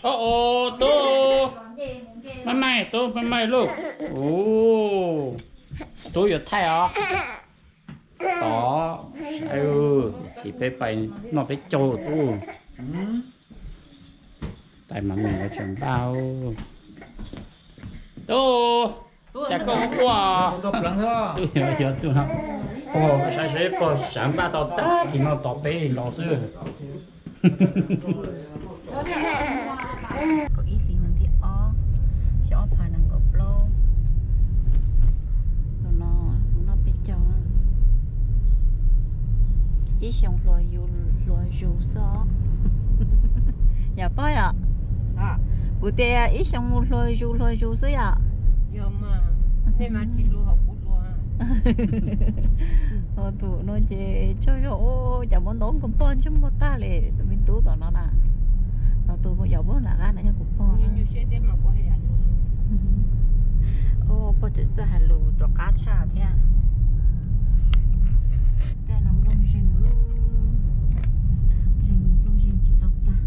Ub, ub, tub, maj maj, tub, maj maj lauj. Ub, tub yuav thaij os. Tod, saib, txiv peb pais noj peb caug tub. Tais mas mis los tseem npaj. Tub, cas koj ua ua? Tub, yog tub no. Saib seb puas xav npaj tau tag kis no tos peb los xwb. Kaum ib hlis ntuj thib ob, xyoo ob phav nees nkaum plaub. Tus no mus noj peb caug na. Ib xyoo hluas zus hluas zus xwb os. Yog pog yom? Kuv tias ib xyoo mus hluas zus hluas zus xwb yom? Tus no ces tsaug zog ua cas muaj ntau nkauj pog ntsej muag tag li tus me tub tom no na. Tus yog muab nram qab na yog kuv pog na. Pog tseem txawj hais lus rov qab tshaj thiab. Caij no nplooj zeeg, zeeg nplooj zeeg tsis tau tag.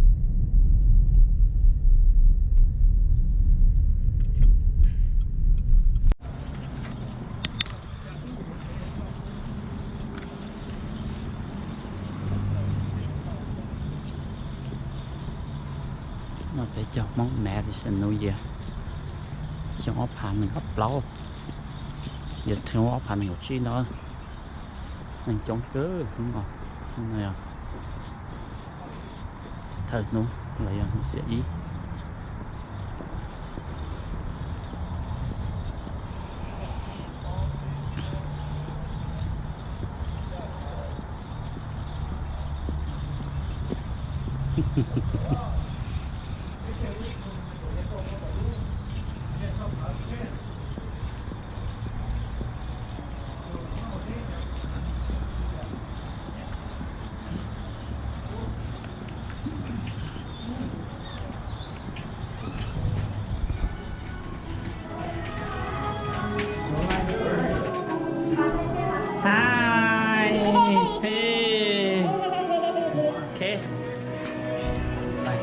No peb cov Hmoob Medicine New Year, xyoo ob phav nees nkaum plaub, yog thawj ob phav nees nkaum tsib no, neeg coob kawg hnub no. Hnub no yog thawj hnub los yog hnub xiab ib. Hi. Hey. Okay. Bye.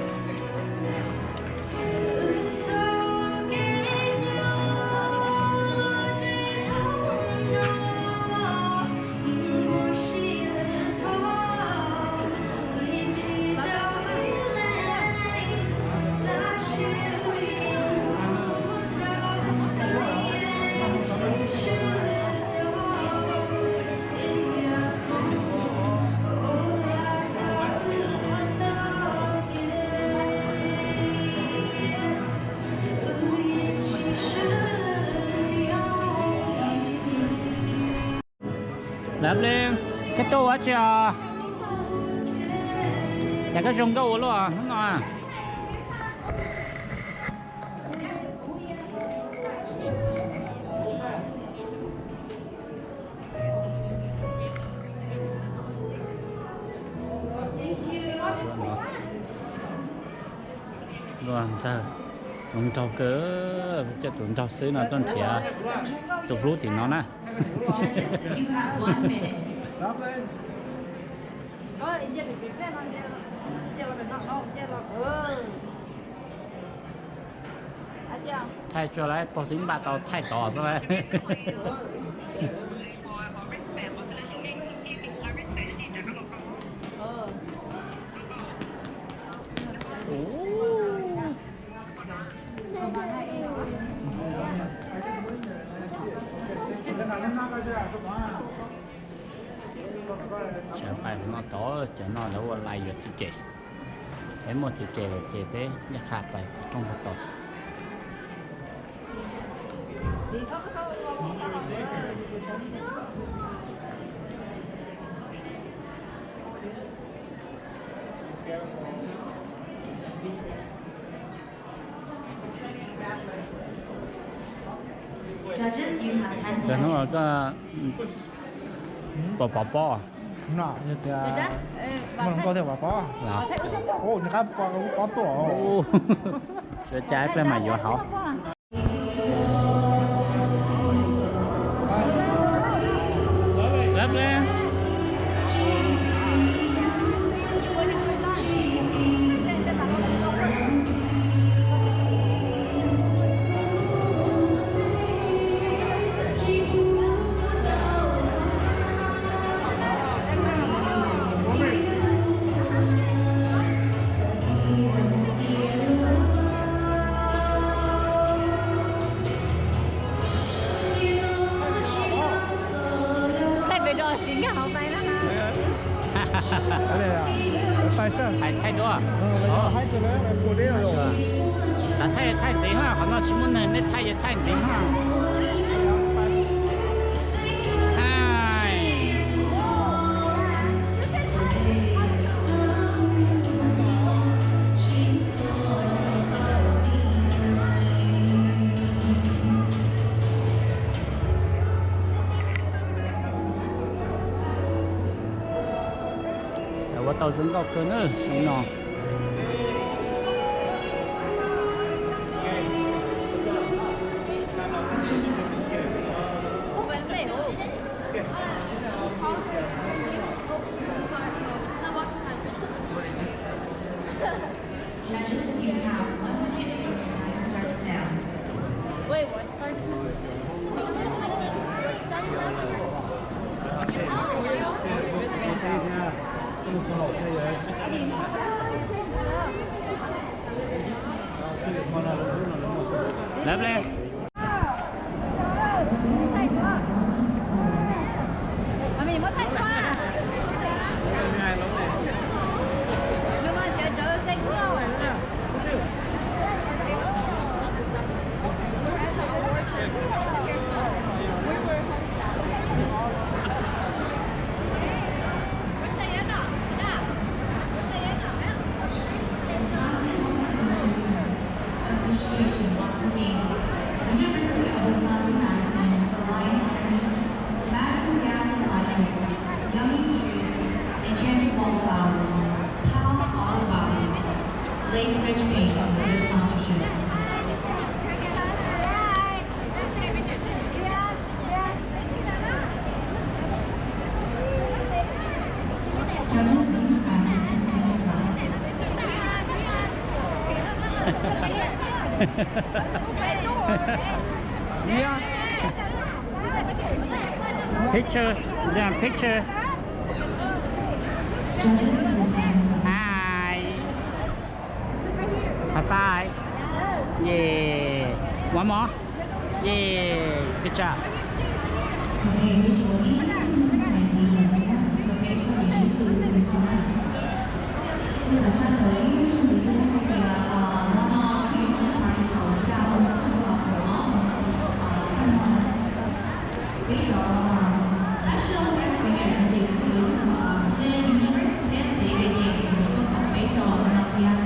Lawv li, koj tuaj ua tsi os? Cas koj zoo nkauj ua luaj hnub no? Luag ntxawg, tus nraug kawg, coj tus nraug xwb no tuaj nrhiav tus hlub tim no na. Thaij tsuag lawm, pog xwb npaj tau thaij tod xwb. Tseem pais no tod, cov no lawv ua lais yuav txiv kem. Peb muaj txiv kem lawm ces peb yeej qha pais rooj puag tod. Hnub no koj pom pom pob, No yog tias muaj hluas nkauj thiaj vam pob. Nws qab pob tuaj. Sawv cas ib pliag mam yuav hauv. Thaij pem rau txiv nkag hauv pais na. Thaij, thaij dua. Xav thaij thaij ntxiv ha, qhov no tsis muaj neeg, nej thaij thaij ntxiv ha. Ua tau zoo nkauj kawg na xyoo no. Judges, you have one minute until your time starts now. Wait, what starts now? Lawv ple. Association wants to thank the University of Wisconsin-Madison for Lyon County, Madison Gas and Electric, Yummy Treats, Enchanted Wallflowers, Pal Auto Body, Lake Ridge Paint for their sponsorship. Judges, you have fifteen seconds left. Yeah. Picture. Yeah, picture. Judges, you have ten seconds. Hi. High five. Yeah. One more. Yeah. Good job. Special guest singers, Lynn Hendricks and David Yates, peb caug no thiab.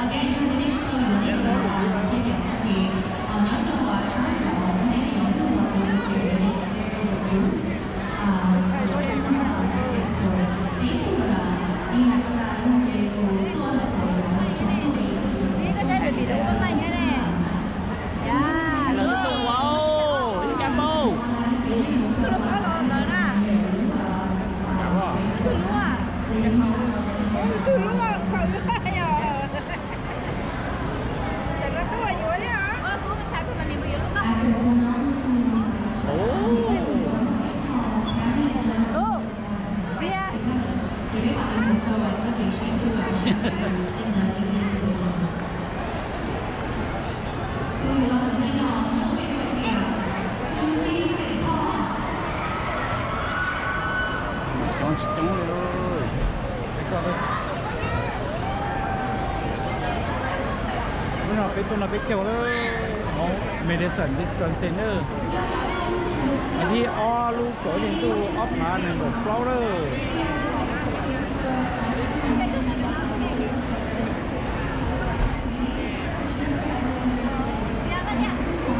Ok, yog tias nej tsis tau yuav nej cov tickets no ces nyob rau sab nraud nej yuav mus qhov twg ces there is a booth. Thank you. Coob tsis coob li. Lub no peb tuaj no peb caug lawm, hauv Madison, Wisconsin na. Thib ob lub kaum ib hlis ntuj ob phav nees nkaum plaub lawm.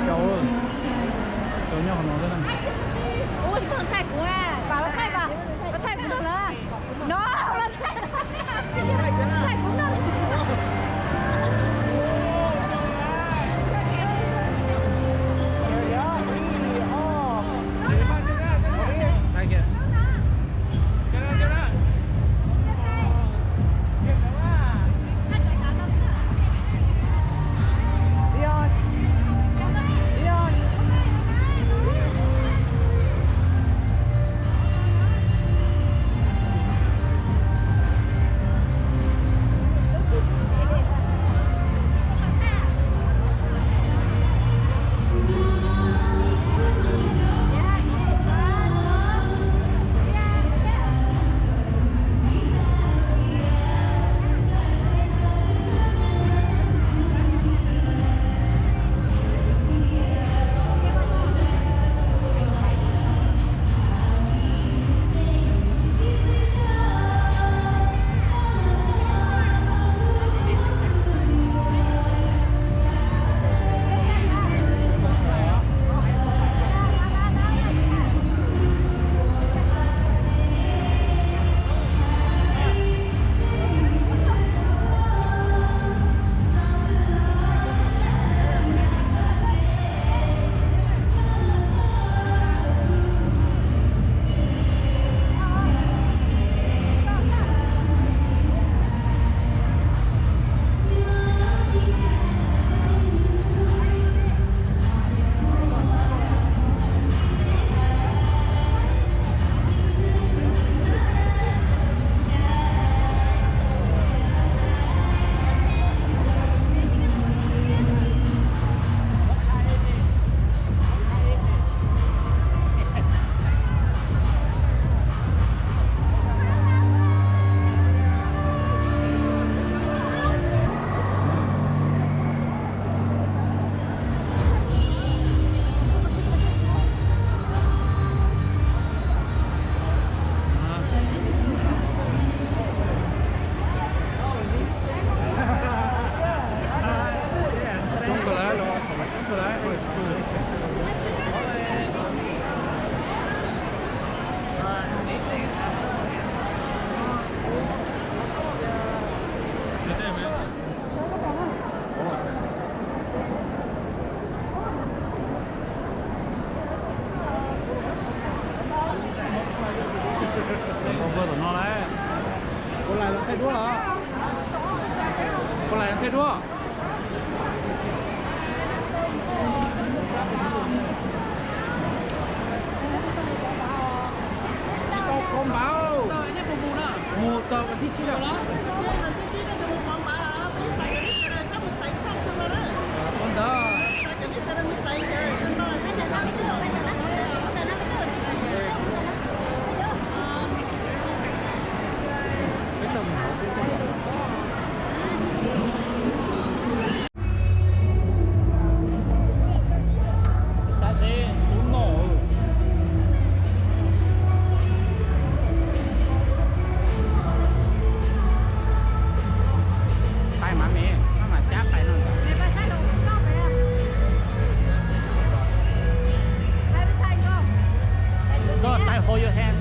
Cau, cau nyob qhov no xwb. Ua tsis muaj thaij kuv, pab los thaij, pab los thaij kuv rau lawv. Ua tom no lawm. Ua lais los thaij duab los? Ua lais los thaij duab. Tsis tau kho npav. Mus txog vas thib tsib lawm. Ua ntawd. Pais mas me, maj mam cab pais no. Go, tai hold your hand.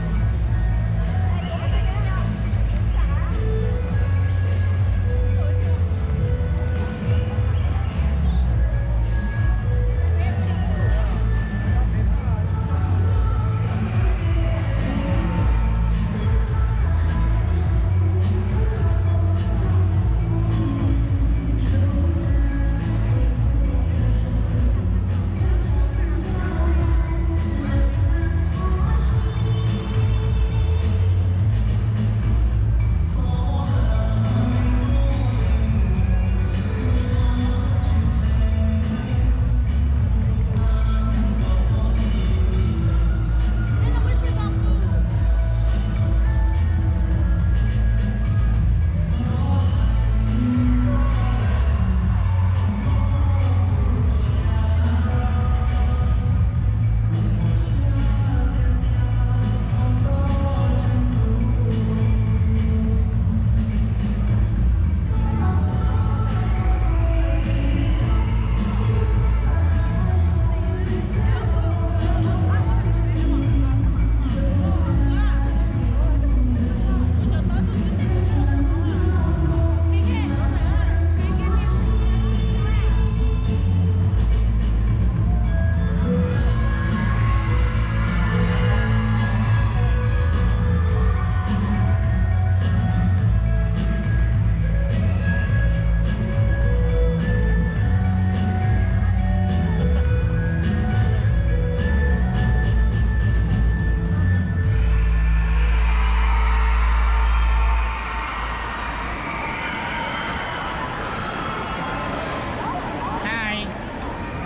Hi,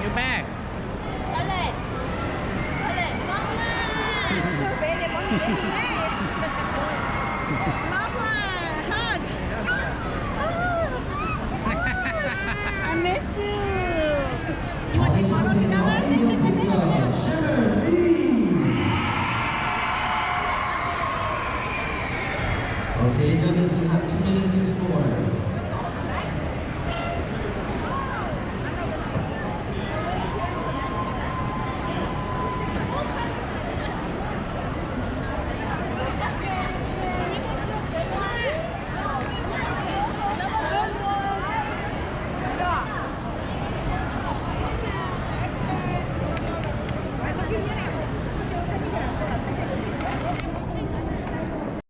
you back. Mama, hug. I miss you. You want to take photo?